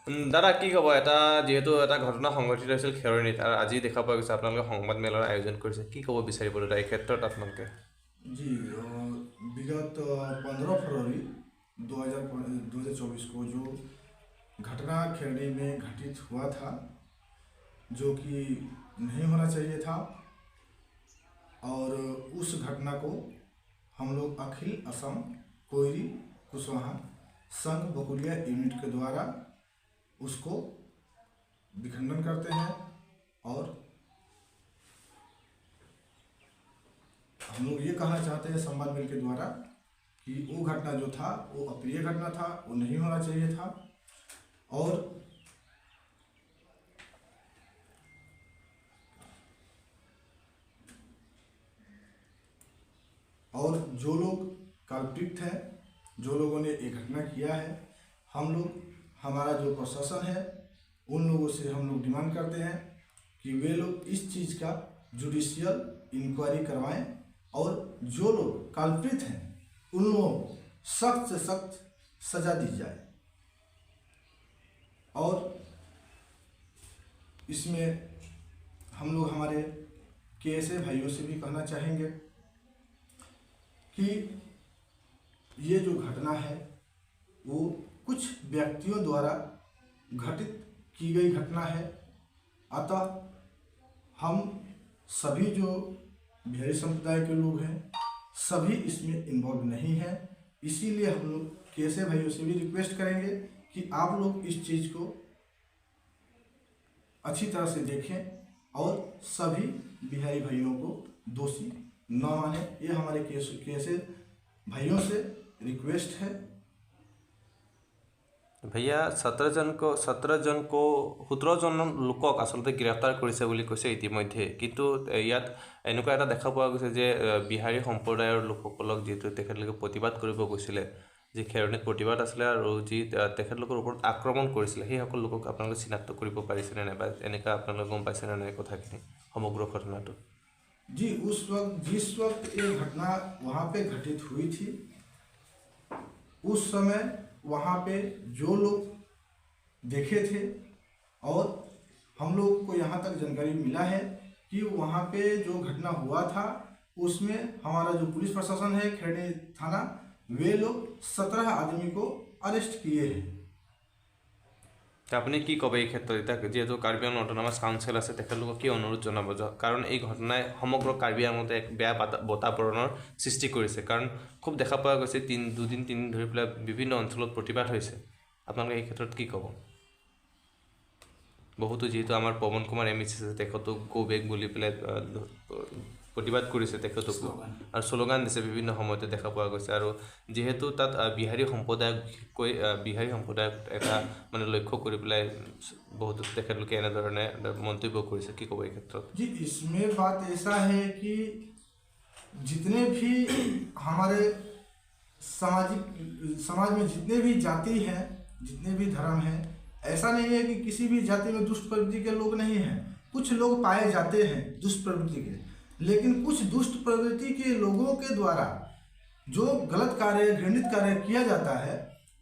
দাদা, কি ক'ব, এটা যিহেতু এটা ঘটনা সংঘটিত হৈছিল খেৰণিত আৰু আজি দেখা পোৱা গৈছে আপোনালোকে সংবাদ মেলৰ আয়োজন কৰিছে, কি ক'ব বিচাৰিব দাদা এই ক্ষেত্ৰত আপোনালোকে? जी, विगत 15 फरवरी 2024 को जो घटना खेरनी में घटित हुआ था, जो कि नहीं होना चाहिए था, और उस घटना को हम लोग अखिल असम कोयरी कुशवाहा संघ बकुलिया यूनिट के द्वारा उसको विखंडन करते हैं। और हम लोग ये कहना चाहते हैं संवाद मेल के द्वारा कि वो घटना जो था वो अप्रिय घटना था, वो नहीं होना चाहिए था। और जो लोग कल्प्रिट हैं, जो लोगों ने ये घटना किया है, हम लोग, हमारा जो प्रशासन है उन लोगों से हम लोग डिमांड करते हैं कि वे लोग इस चीज़ का जुडिशियल इंक्वायरी करवाएं और जो लोग कल्प्रिट हैं उन लोगों को सख्त से सख्त सज़ा दी जाए। और इसमें हम लोग हमारे केएसए भाइयों से भी कहना चाहेंगे कि ये जो घटना है वो कुछ व्यक्तियों द्वारा घटित की गई घटना है। अतः हम सभी जो बिहारी संप्रदाय के लोग हैं सभी इसमें इन्वॉल्व नहीं हैं, इसीलिए हम लोग केएसए भाइयों से भी रिक्वेस्ट करेंगे कि आप लोग इस चीज़ को अच्छी तरह से देखें और सभी बिहारी भाइयों को दोषी न माने। ये हमारे केएसए भाइयों से रिक्वेस्ट है। भैया, 17জন লোকক আচলতে গ্ৰেপ্তাৰ কৰিছে বুলি কৈছে ইতিমধ্যে, কিন্তু ইয়াত এনেকুৱা এটা দেখা পোৱা গৈছে যে বিহাৰী সম্প্ৰদায়ৰ লোকসকলক যিহেতু তেখেতলোকে প্ৰতিবাদ কৰিব গৈছিলে, যি খেৰণিত প্ৰতিবাদ আছিলে আৰু যি তেখেতলোকৰ ওপৰত আক্ৰমণ কৰিছিলে, সেইসকল লোকক আপোনালোকে চিনাক্ত কৰিব পাৰিছেনে নাই বা এনেকুৱা আপোনালোকে গম পাইছেনে নাই কথাখিনি, সমগ্ৰ ঘটনাটো? जी, उस वक्त जिस वक्त ये घटना वहाँ पे घटित हुई थी उस समय वहाँ पे जो लोग देखे थे और हम लोग को यहाँ तक जानकारी मिला है कि वहाँ पे जो घटना हुआ था उसमें हमारा जो पुलिस प्रशासन है खेरनी थाना, वे लोग 17 आदमी को अरेस्ट किए हैं। আপুনি কি ক'ব এই ক্ষেত্ৰত? এতিয়া যিহেতু কাৰ্বি আংলং অট'নমাছ কাউন্সিল আছে, তেখেতলোকক কি অনুৰোধ জনাব? কাৰণ এই ঘটনাই সমগ্ৰ কাৰ্বি আংলঙতে এক বেয়া বাতাবৰণৰ সৃষ্টি কৰিছে, কাৰণ খুব দেখা পোৱা গৈছে দুদিন তিনিদিন ধৰি পেলাই বিভিন্ন অঞ্চলত প্ৰতিবাদ হৈছে। আপোনালোকে এই ক্ষেত্ৰত কি ক'ব? বহুতো যিহেতু আমাৰ পৱন কুমাৰ এম এছ আছে, তেখেতো গ' বেক বুলি পেলাই প্ৰতিবাদ কৰিছে, তেখেতকো আৰু শ্লোগান দিছে বিভিন্ন সময়তে দেখা পোৱা গৈছে। আৰু যিহেতু তাত বিহাৰী সম্প্ৰদায়ক বিশেষকৈ বিহাৰী সম্প্ৰদায়ক এটা মানে লক্ষ্য কৰি পেলাই বহুতো তেখেতলোকে এনেধৰণে মন্তব্য কৰিছে, কি ক'ব এই ক্ষেত্ৰত? जी, इसमें बात ऐसा है कि जितने भी हमारे सामाजिक समाज में जितने भी जाति हैं, जितने भी धर्म हैं, ऐसा नहीं है कि किसी भी जाति में दुष्ट प्रवृत्ति के लोग नहीं हैं। कुछ लोग पाए जाते हैं दुष्ट प्रवृत्ति के, लेकिन कुछ दुष्ट प्रवृत्ति के लोगों के द्वारा जो गलत कार्य, घृणित कार्य किया जाता है,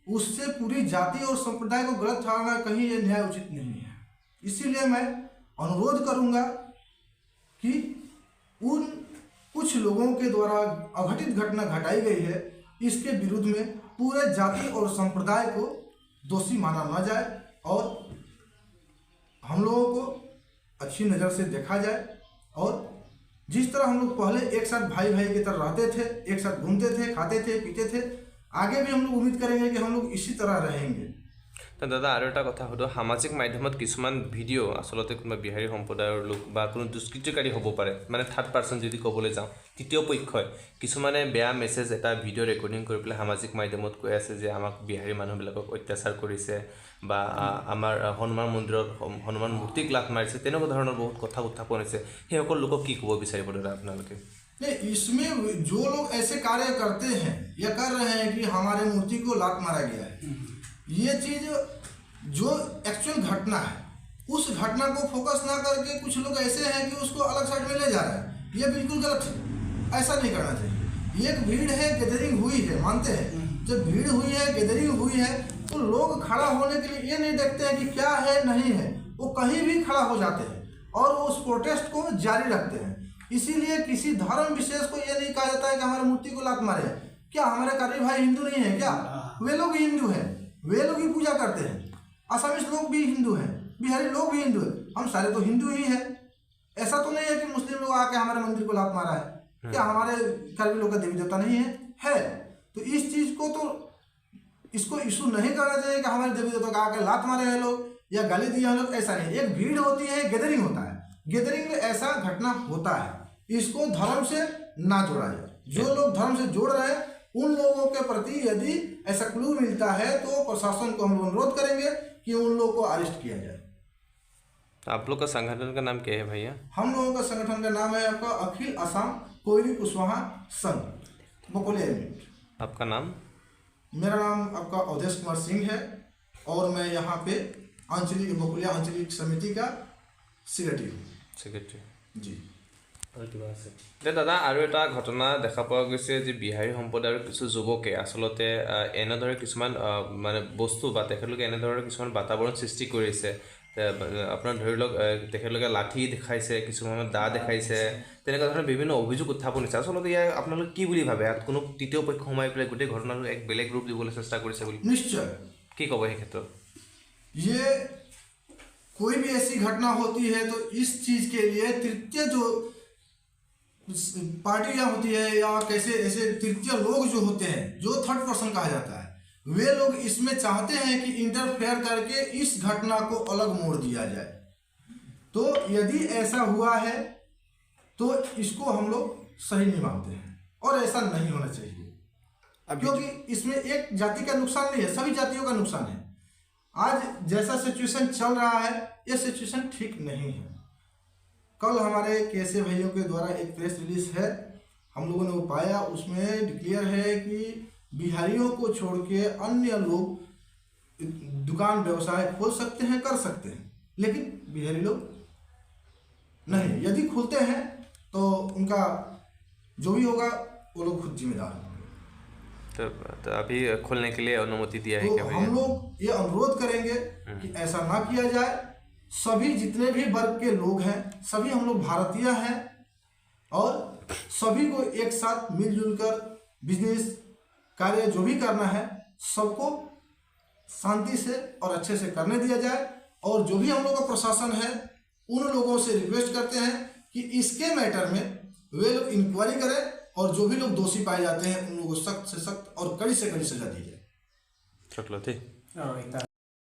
उससे पूरी जाति और संप्रदाय को गलत ठहराना कहीं ये न्याय उचित नहीं है। इसीलिए मैं अनुरोध करूंगा कि उन कुछ लोगों के द्वारा अघटित घटना घटाई गई है, इसके विरुद्ध में पूरे जाति और संप्रदाय को दोषी माना न जाए और हम लोगों को अच्छी नज़र से देखा जाए। और जिस तरह हम लोग पहले एक साथ भाई भाई की तरह रहते थे, एक साथ घूमते थे, खाते थे, पीते थे, आगे भी हम लोग उम्मीद करेंगे कि हम लोग इसी तरह रहेंगे। তো দাদা, আৰু এটা কথা সোধোঁ, সামাজিক মাধ্যমত কিছুমান ভিডিঅ' আচলতে কোনোবা বিহাৰী সম্প্ৰদায়ৰ লোক বা কোনো দুষ্কৃতিকাৰী হ'ব পাৰে, মানে থাৰ্ড পাৰ্চন যদি ক'বলৈ যাওঁ, তৃতীয় পক্ষই কিছুমানে বেয়া মেছেজ এটা ভিডিঅ' ৰেকৰ্ডিং কৰি পেলাই সামাজিক মাধ্যমত কৈ আছে যে আমাক বিহাৰী মানুহবিলাকক অত্যাচাৰ কৰিছে বা আমাৰ হনুমান মন্দিৰত হনুমান মূৰ্তিক লাথ মাৰিছে, তেনেকুৱা ধৰণৰ বহুত কথা উত্থাপন হৈছে। সেইসকল লোকক কি ক'ব বিচাৰিব দাদা আপোনালোকে? नहीं, इसमें जो लोग ऐसे कार्य करते हैं या कर रहे हैं कि हमारे मूर्ति को लात मारा गया है, ये चीज़ जो एक्चुअल घटना है उस घटना को फोकस ना करके कुछ लोग ऐसे हैं कि उसको अलग साइड में ले जा रहे हैं, ये बिल्कुल गलत है, ऐसा नहीं करना चाहिए। एक भीड़ है, गैदरिंग हुई है, मानते हैं, जब भीड़ हुई है, गैदरिंग हुई है, तो लोग खड़ा होने के लिए ये नहीं देखते हैं कि क्या है नहीं है, वो कहीं भी खड़ा हो जाते हैं और वो उस प्रोटेस्ट को जारी रखते हैं। इसीलिए किसी धर्म विशेष को ये नहीं कहा जाता है कि हमारे मूर्ति को लात मारे। क्या हमारे कार्बी भाई हिंदू नहीं है क्या? वे लोग हिंदू हैं, वे लोग ही पूजा करते हैं। असमिस लोग भी हिंदू हैं, बिहारी लोग भी हिंदू हैं, हम सारे तो हिंदू ही हैं। ऐसा तो नहीं है कि मुस्लिम लोग आके हमारे मंदिर को लात मारा है। क्या हमारे कार्बी लोग का देवी देवता नहीं है? है। तो इस चीज़ को तो इसको इशू नहीं करना चाहिए कि हमारे देवी देवता का आके लात मारे हैं लोग या गाली दिए हैं लोग, ऐसा नहीं। एक भीड़ होती है, गैदरिंग होता है, गैदरिंग में ऐसा घटना होता है। इसको धर्म से ना जोड़ा जाए। जो लोग धर्म से जोड़ रहे हैं उन लोगों के प्रति यदि ऐसा क्लू मिलता है तो प्रशासन को हम लोग अनुरोध करेंगे कि उन लोगों को अरेस्ट किया जाए। तो आप लोग का संगठन का नाम क्या है भैया? हम लोगों का संगठन का नाम है आपका अखिल असम कोयरी कुशवाहा संघ, बकोलिया यूनिट। आपका नाम? मेरा नाम आपका अवधेश कुमार सिंह है और मैं यहाँ पे आंचलिक बकोलिया आंचलिक समिति का सेक्रेटरी हूँ। सेक्रेटरी जी। আৰু কিবা আছে? এতিয়া দাদা, আৰু এটা ঘটনা দেখা পোৱা গৈছে যে বিহাৰী সম্প্ৰদায়ৰ কিছু যুৱকে আচলতে এনেদৰে কিছুমান মানে বস্তু বা তেখেতলোকে এনেধৰণৰ কিছুমান বাতাবৰণ সৃষ্টি কৰিছে। আপোনাৰ ধৰি লওক, তেখেতলোকে লাঠি দেখাইছে, কিছুমানে দা দেখাইছে, তেনেকুৱা ধৰণৰ বিভিন্ন অভিযোগ উত্থাপন হৈছে। আচলতে ইয়াৰ আপোনালোকে কি বুলি ভাবে? ইয়াত কোনো তৃতীয় পক্ষ সোমাই পেলাই গোটেই ঘটনাটো এক বেলেগ ৰূপ দিবলৈ চেষ্টা কৰিছে বুলি নিশ্চয়। কি ক'ব সেই ক্ষেত্ৰত? ये कोई भी ऐसी घटना होती है तो इस चीज के लिए तृतीय जो पार्टियां होती है या कैसे ऐसे तृतीय लोग जो होते हैं, जो थर्ड पर्सन कहा जाता है, वे लोग इसमें चाहते हैं कि इंटरफेयर करके इस घटना को अलग मोड़ दिया जाए। तो यदि ऐसा हुआ है तो इसको हम लोग सही नहीं मानते हैं और ऐसा नहीं होना चाहिए, क्योंकि इसमें एक जाति का नुकसान नहीं है, सभी जातियों का नुकसान है। आज जैसा सिचुएशन चल रहा है ये सिचुएशन ठीक नहीं है। कल हमारे केसे भाइयों के द्वारा एक प्रेस रिलीज है, हम लोगों ने वो पाया, उसमें डिक्लेयर है कि बिहारियों को छोड़ के अन्य लोग दुकान व्यवसाय खोल सकते हैं, कर सकते हैं, लेकिन बिहारी लोग नहीं। यदि खोलते हैं तो उनका जो भी होगा वो लोग खुद जिम्मेदार होंगे। तो अभी खोलने के लिए अनुमति दिया है तो क्या भैया? हम लोग ये अनुरोध करेंगे कि ऐसा ना किया जाए। सभी जितने भी वर्ग के लोग हैं, सभी हम लोग भारतीय हैं और सभी को एक साथ मिलजुल कर बिजनेस कार्य जो भी करना है सबको शांति से और अच्छे से करने दिया जाए। और जो भी हम लोग का प्रशासन है उन लोगों से रिक्वेस्ट करते हैं कि इसके मैटर में वे लोग इंक्वायरी करें और जो भी लोग दोषी पाए जाते हैं उन लोगों को सख्त से सख्त और कड़ी से कड़ी सजा दी जाए। चलो ठीक। Oh,